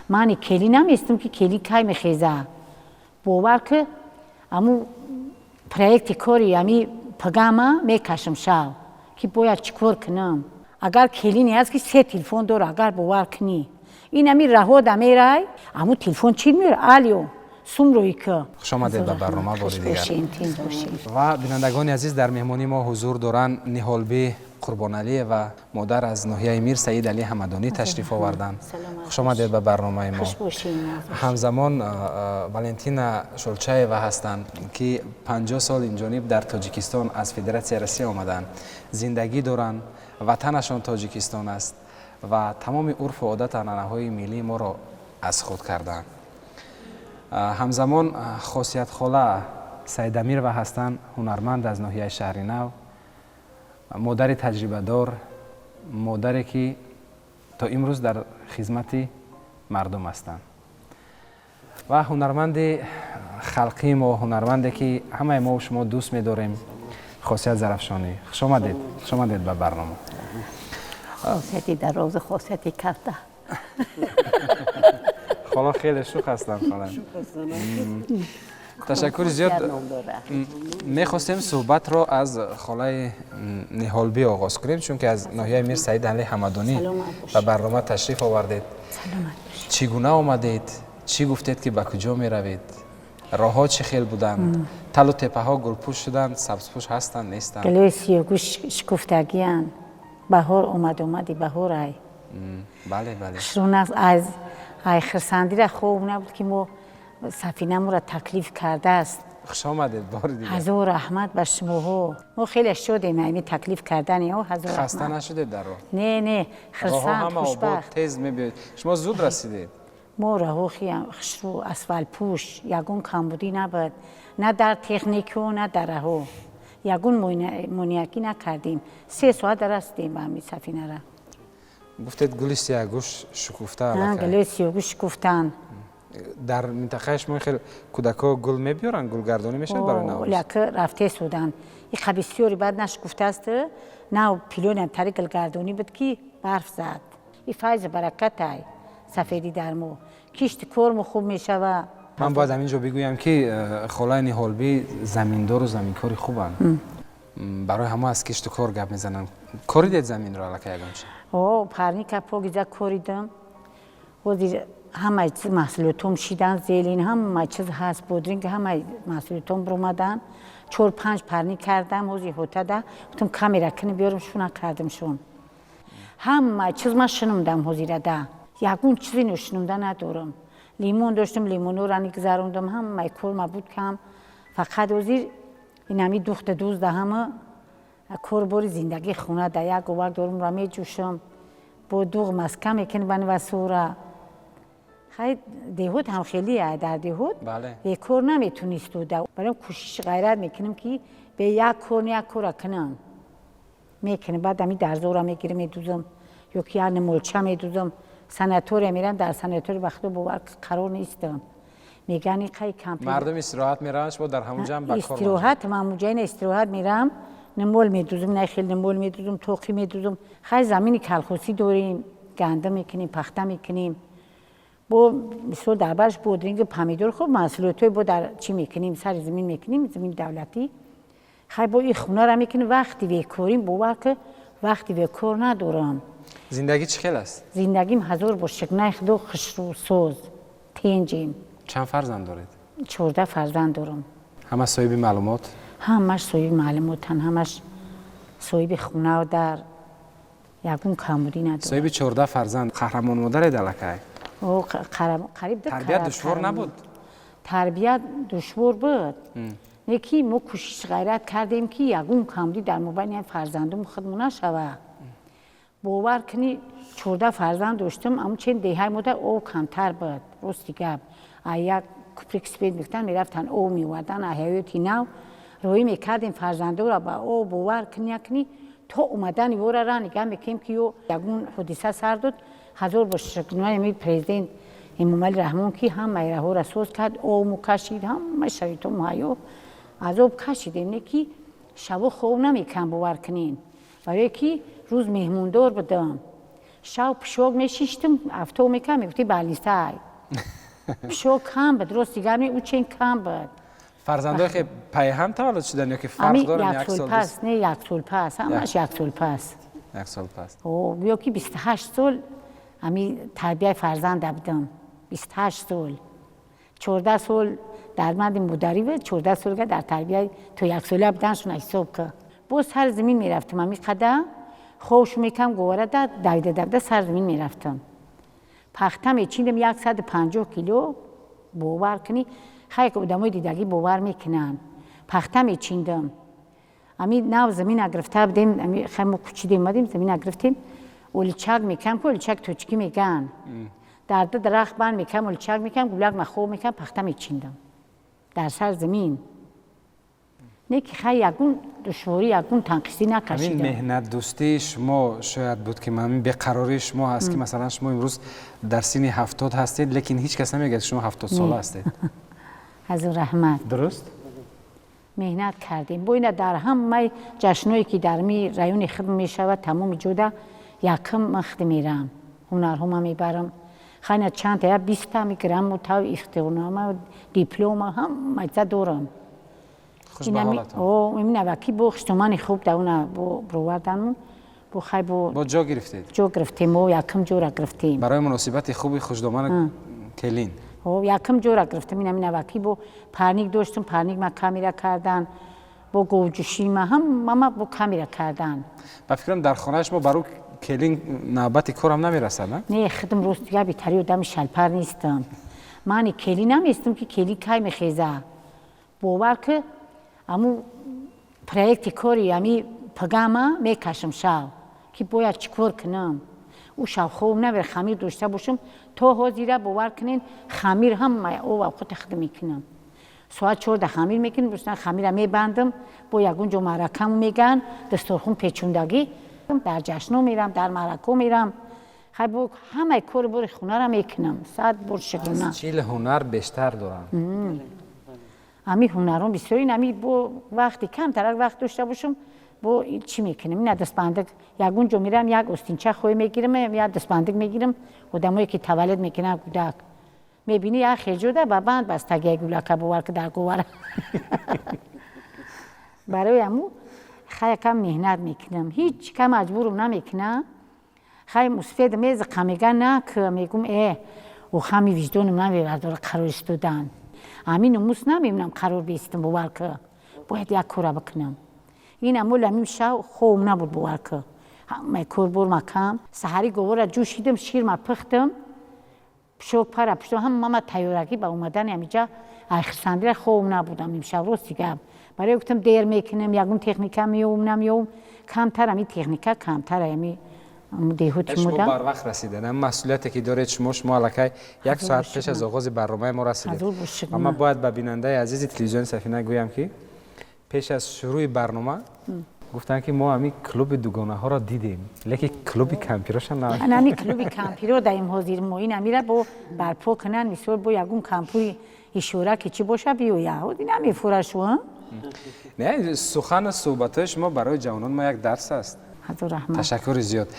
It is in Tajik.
Мани келин наместум, ки келин кай мехеза. Бовар ки, аму проекти кори ами пагама мекашам шав, ки бояд чӣ кор кунам. Агар келине ҳаст, ки се телефон дора, агар бовар кунӣ, ин ами раҳода мерай, аму телефон чӣ меёра: «Алё, сумрои ка». Хуш омадед ба барнома бори дигар. Ва бинандагони азиз, дар меҳмонии мо ҳузур доранд Ниҳолбӣ Қурбоналиева, модар аз ноҳияи Мир Саид Али Ҳамадонӣ ташриф оварданд. Хуш омадед ба барномаи мо. Ҳамзамон Валентина Шолчаева ҳастанд, ки 50 сол инҷониб дар Тоҷикистон, аз Федератсияи Россия омаданд, зиндагӣ доранд, ватанашон Тоҷикистон аст ва тамоми урфу одат, анъанаҳои миллии моро аз худ карданд. Ҳамзамон Хосиятхола Саидамирова ҳастанд, ҳунарманд аз ноҳияи Шаҳри Нав, модари таҷрибадор, модаре, ки то имрӯз дар хизмати мардум ҳастанд, ва ҳунарманди халқии мо, ҳунарманде, ки ҳамаи мо шумо дӯст медорем, Хосият Зарафшонӣ. Хушомадед, хушомадед ба барнома. Хосияти дарозу хосияти калта. Хола хеле шух ҳастанд. Хола, ташаккури зиёд. Мехостем суҳбатро аз холаи Ниҳолбӣ оғоз кунем, чунки аз ноҳияи Мир Саид Али Ҳамадонӣ ба барнома ташриф овардед. Чӣ гуна омадед? Чӣ гуфтед, ки ба куҷо меравед? Роҳҳо чӣ хел буданд? Талу теппаҳо гулпӯш шуданд, сабзпӯш ҳастанд, нестанд? Гулои сиёгӯш шукуфтагиянд. Баҳор омад, омади баҳорай. Бале, бале. Хушрӯнақс аз ай хирсандира хоб набуд, ки мо сафинаморо таклиф кардааст. Хуш омадед бори дигар. Ҳазор раҳмат ба шумоҳо. Мо хеле шодем ами таклиф кардани о. Ҳазор. Хаста нашудед дар роҳ? Не, не, хирсанд, хушбахт. Тез мебиёед, шумо зуд расидед. Мо раҳохиам хушрӯ, асфалтпӯш, ягон камбудӣ набуд, на дар техникао, на дар раҳо ягон монеагӣ накардем. 3 соат расидем ба ҳами сафинара. Гуфтед, гули сиягӯш шукуфта. Гулои сиёгӯш шукуфтанд. Дар минтақаи шумо хел кӯдакҳо гул мебиёранд, гулгардонӣ мешавад барои Наврӯз? Яка рафтесуданд. Иқа бисёри баъд нашукуфтааст, нав пилонам тари гулгардонӣ буд, ки барф зад. И файзу баракатай сафедӣ дар мо кишти корму хуб мешава. Ман бояд ҳамин ҷо бигӯям, ки холаи Ниҳолбӣ заминдору заминкори хубанд, барои ҳамо аз кишту кор гап мезананд. Коридед заминро аллакай ягон чи? О, парника покиза коридам. Ҳозир ҳамаи чиз маҳсулотом шидан, зелень, ҳама чиз ҳаст, бодринг, ҳамаи маҳсулотом биромадан. Чор панҷ парник кардам. Ҳозир ҳотада гуфтам, камера кини биёрам, шуна кардам шун. Ҳама чиз ман шунумдам. Ҳозирада ягон чизе ношунумда надорам. Лимон доштам, лимонора нигзарондам. Ҳамаи корма буд, кам фақат ҳозир инами духта дузда, ҳама корбори зиндагии хона да як овак дорум ра меҷӯшам, бо дуғ маска мекунем бани васура. Хай, деҳот ҳам хеле, дар деҳот бекор наметунисту. Барои кӯшиш ғайрат мекунем, ки бе як кор як кора кунам, мекунем. Баъд ами дарзора мегирам, медузам ё ки як молча медузам, санатория мерам. Дар санатория ба худо бовар, қарор нестам, мегӯянд қай камп. Мардум истироҳат мераванд, шумо дар ҳамон ҷамъ ба кор. Истироҳат мамуҷаина истироҳат мерам, нимол медузам, на хел нимол медузам, тоқӣ медузам. Хай, замини калхосӣ дорем, гандум мекунем, пахта мекунем, бо мисол дар барш бодринги, помидор, хуб маҳсулотҳои бо дар чӣ мекунем, сари замин мекунем, замини давлатӣ. Хай, бо ин хонара мекунем. Вақти бекорим, бовар ки, вақти бекор надорам. Зиндагӣ чӣ хел аст? Зиндагим ҳазор бор шукр, худо, хушрӯсоз, тенҷем. Чанд фарзанд доред? 14 фарзанд дорам. Ҳама соҳиби маълумот? Ҳамаш соҳиби маълумотанд, ҳамаш соҳиби хона, дар ягон камбудӣ надорам. Соҳиби 14 фарзанд, қаҳрамон модаред аллакай. Қариб. Тарбият душвор набуд? Тарбият душвор буд, не ки мо кӯшиш ғайрат кардем, ки ягон камбудӣ дар мобайни фарзандум худмо нашава. Бовар кунӣ, 14 фарзанд доштам, аммо чен деҳаи мода об камтар буд. Рости гап, а як куприк спед мегуфтанд, мерафтанд, об меовардан, а ҳаёти нав роҳӣ мекардем фарзандора ба об. Бовар кунӣ, накунӣ, то омадани вора ра нигаҳ мекунем, ки ё ягон ҳодиса сар дод. Ҳазор бор шукргузорем президент Эмомалӣ Раҳмон, ки ҳамаи раҳҳоро соз кард, обму кашид, ҳамаи шароито муҳайё. Азоб кашидем, не ки шабо хоб намекунам, бовар кунед, барое ки рӯз меҳмондор будам. Шав пишок мешиштим, авто мекам, мегуфти балисай. Пишок кам буд, рости гап не, учен кам буд. Фарзандое ки пайҳам таваллуд шуданд ё ки фарқ доранд, як сол пас? Не, як сол пас, ҳамаш як сол пас. Як сол пас. Гӯё ки 28 сол ами тарбияи фарзанда будам, 28 сол. 14 сол дар манди модарӣ буд, 14 солга дар тарбияи то яксола буданшона ҳисоб ка. Боз сар замин мерафтам, ами қада ховшу мекам, говарада давида давида сар замин мерафтам, пахта мечиндам, 150 кило. Бовар кунӣ, хай, одамои дидагӣ бовар мекунанд. Пахта мечиндам, ами нав замина гирифта будем, ами хай мо кучидем, омадем, замина гирифтем. Оличак мекам ку, оличак точкӣ меган, дар ду дарахт банд мекам, оличак мекам, гулак махоб мекам, пахта мечиндам дар сар замин. Не ки хай, ягон душворӣ, ягон танқисӣ накашидам. Ҳамин меҳнатдӯстии шумо шояд буд ки ҳамин беқарории шумо ҳаст, ки масалан шумо имрӯз дар синни 70 ҳастед, лекин ҳеҷ кас намегӯяд, ки шумо 70 сола ҳастед. Ҳазор раҳмат. Дуруст. Меҳнат кардем. Бо ина дар ҳамаи ҷашное, ки дар ми райони худ мешавад, тамоми ҷода якм ман худ мерам, ҳунарҳома мебарам. Хайна чандта, я 20-та ми грамота, ихтиёрнома, диплома, ҳамаица дорам. Инаваки бо хуштомани хуб дауна бо бироварданмон, бо хай бо бо ҷо гирифтед. Ҷо гирифтем, о, якм ҷора гирифтем. Барои муносибати хуби хушдомани келин. Якм ҷора гирифтем. Ина минаваки бо парник доштум, парник ма камера кардан, бо говҷӯшима, ҳамама бо камера кардан. Ба фикрам, дар хонаи шумо баро келин навбати корам намерасад, на? Не, худам, рости гап, битари одами шалпар нестам. Мани келин наместам, ки келин кай мехеза. Бовар ки, аму проекти кори ами пагама мекашам шав, ки бояд чӣ кор кунам. Ӯ шав хоб намера, хамир дошта бошам. То ҳозира, бовар кунен, хамир ҳама овақота худ мекунам. Соат 4-да хамир мекунам, рустан хамира мебандам, бо ягон ҷо маъракаму меган, дасторхун печундагӣ, дар ҷашно мерам, дар маърако мерам. Хай, бо ҳамаи кори бори хонара мекунам, сад бор шукрона. 40 ҳунар бештар дорам. Ами ҳунарон бисёр. Ин ами бо вақти камтарак вақт дошта бошам, бо чӣ мекунем? Ина дастбандак, ягон ҷо мерам, як остинча хоҳӣ мегирам, як дастбандак мегирам. Одамое ки таваллуд мекунанд, кӯдак мебинӣ, як хеҷода ба банд бастагия гулака, бовар ки, дар говара. Барои аму хай якам меҳнат мекунам, ҳеҷ ка маҷбурам намекунам. Хай, мусфед мезиқа, мега на к мегум, охами виҷдонам намебардора қарор истодан. Ҳамин номус намебинам қарор бистам. Бовар ки, бояд як кора бикунам. Ин амол ҳамин шав хоб набуд, бовар ки, ҳамаи кор бор макам. Саҳари говора ҷӯшидам, ширма пухтам, пушок пара пуштам, ҳамама тайёрагӣ ба омадани ҳамиҷа. Айхирсандира хоб набудам имшаб, рости гап. Барои гуфтам, дер мекунам, ягон техника меёвум, намеёвум, камтар ами техника камтар ами деҳоти. Шумо барвақт расидед. Ам масъулияте ки доред шумо аллакай як соат пеш аз оғози барномаи мо расидед. Ва ман бояд ба бинандаи азизи телевизиони Сафина гӯям, ки пеш аз шурӯъи барнома гуфтанд, ки мо ҳамин клуби дугонаҳоро дидем, лекин клуби кампироша на. Ами клуби кампиро даем ҳозир мо. Ин амира бо барпо кунанд, мисол, бо ягон кампури ишора ки чӣ боша, биёя. Ҳозир намефура шу. Не, сухану суҳбатҳои шумо барои ҷавонон мо як дарс аст. Ташаккури зиёд.